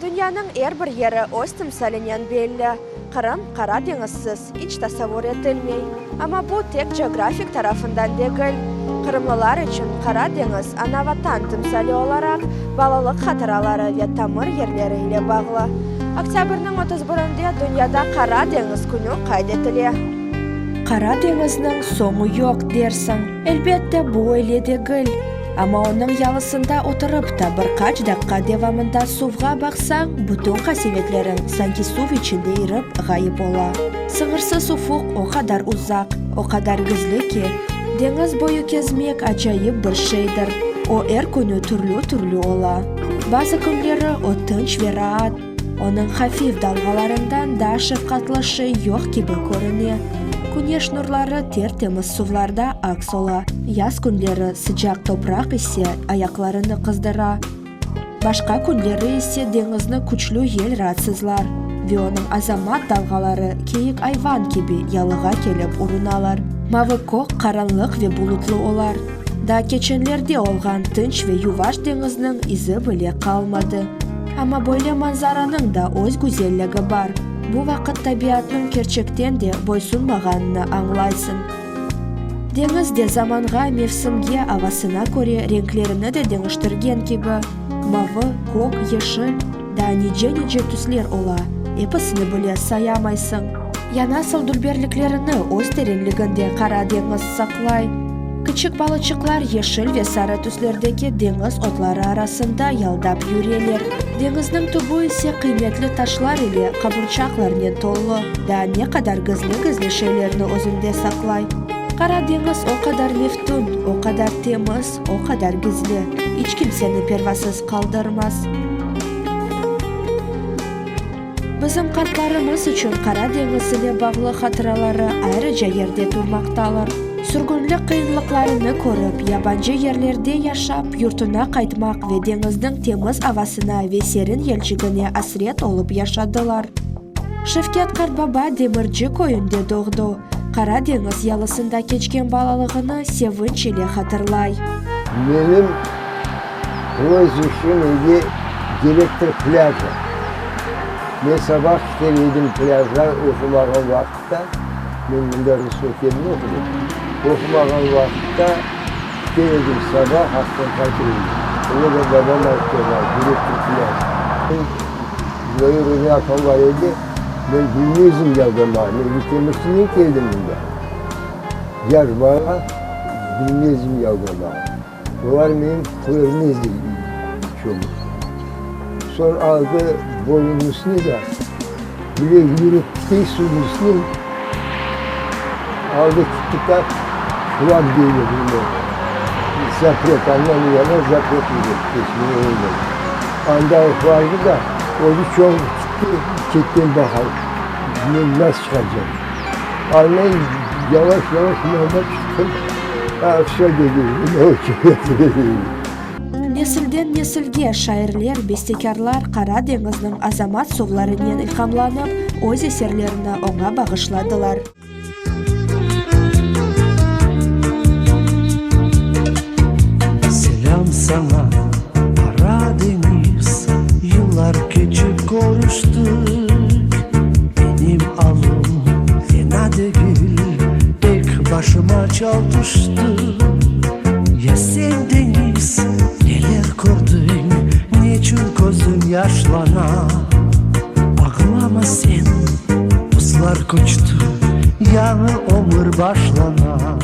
Dünyanıñ er bir yeri öz timsalinen belli. Qırım Qara deñizsiz iç tasavvur etilmey. Amma bu tek coğrafik tarafından degil. Qırımlılar içün Qara deñiz ana-Vatan timsali olaraq balalıq hatıraları ve tamır yerleri ile bağlı. Oktâbrniñ 31-nde dünyada Qara deñiz künü qayd etile. Qara deñizniñ soñu yoq, dersiñ. Elbette, bu öyle degil. Amma onıñ yalısında oturıp ta bir qaç daqqa devamında suvğa baqsañ, bütün qasevetleriñ sanki suv içinde irip ğayıp ola. Sıñırsız ufuq o qadar uzaq, o qadar gizli ki, deñiz boyu kezmek acayip bir şeydir. O er künü türlü-türlü ola. Bazı künleri o tınç ve raat, onıñ hafif dalğalarından daa şefqatlı şey yoq kibi körüne. Küneş nurları ter-temiz suvlarda aks ola, yaz künleri sıcaq topraq ise ayaqlarını qızdıra. Başqa künleri ise deñizni küçlü yel raatsızlar ve onıñ azamat dalğaları keyik ayvan kibi yalığa kelip urunalar. Mavı kök qaranlıq ve bulutlı olar. Daa keçenlerde olğan tınç ve yuvaş deñizniñ izi bile qalmadı. Amma böyle manzaranıñ da öz güzelligi bar. Bu vaqıt tabiatnıñ kerçekten de boysunmağanını añlaysıñ. Deñiz de zamanğa, mevsimge, avasına köre renklerini de deñiştirgen kibi, mavı, kök, yeşil, daa nice-nice tüsler ola, episini bile sayamaysıñ. Ya nasıl dülberliklerini öz terenliginde Qara deñiz saqlay! Kiçik balıçıqlar yeşil ve sarı tüslerdeki deñiz otları arasında yaldap yüreler. Deñizniñ tübü ise qıymetli taşlar ile qaburçaqlarnen tolu, daa ne qadar gizli-gizli şeylerni özünde saqlay. Qara deñiz o qadar meftun, o qadar temiz, o qadar gizli, iç kimseni pervasız qaldırmaz. Bizim qartlarımız içün Qara deñiz ile bağlı hatıraları ayrıca yerde turmaqtalar. Sürgünlik qıyınlıqlarını körip, yabancı yerlerde yaşap, yurtuna qaytmaq ve deñizniñ temiz avasına ve serin yelçigine asret olıp yaşadılar. Şevket qartbaba Demirci köyünde doğdı. Qara deñiz yalısında keçken balalığını sevinç ile hatırlay. Menim Proizvişim edi direktor plâja. Men sabah kiter edim plâjğa oqumağan vaqıtta, men mında rus mektebinde oqudım, oqumağan vaqıtta kiter edim sabah, aqşam qaytır edim. Onı da babam alıp keldi, direktor plâja. Dvoyurодный apam bar edi, men bilmezdim yaldamağa, men Vitemirskinden keldim mında. Yaş bala, bilmezdim yaldamağa. Olar meni körmezdi çoq. Soñ aldı boyunıñ üstüne de, bile yürip kete suvnıñ üstüne, aldı kitti tak, flag deyler bunı, zapret, andan u yana zapret keçmege olmay. Anda vardı da, özü çoğup kitti, çetten baqa, men nasıl çıqacam. Andan yavaş-yavaş yaldap çıqtım. A, vsö, dedi, Nesilden nesilge şairler, bestekârlar Qara deñizniñ azamat suvlarınen ilhamlanıp, öz eserlerini oña bağışladılar. Selâm saña, Qara deñiz, yıllar keçip körüştik. Menim alım fena degil, tek başıma çal tüşti. Ya sen, deñiz, neler kördiñ, neçün közüñ yaşlana? Ağlama sen, buzlar köçti, yañı ömür başlana.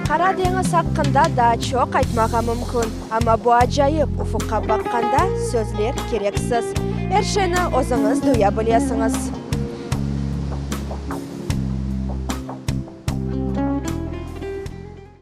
Qara deñiz aqqında daa çoq aytmağa mümkün, amma bu acayip ufuqqa baqqanda sözler kereksiz. Er şeyni özüñiz duya bilesiñiz.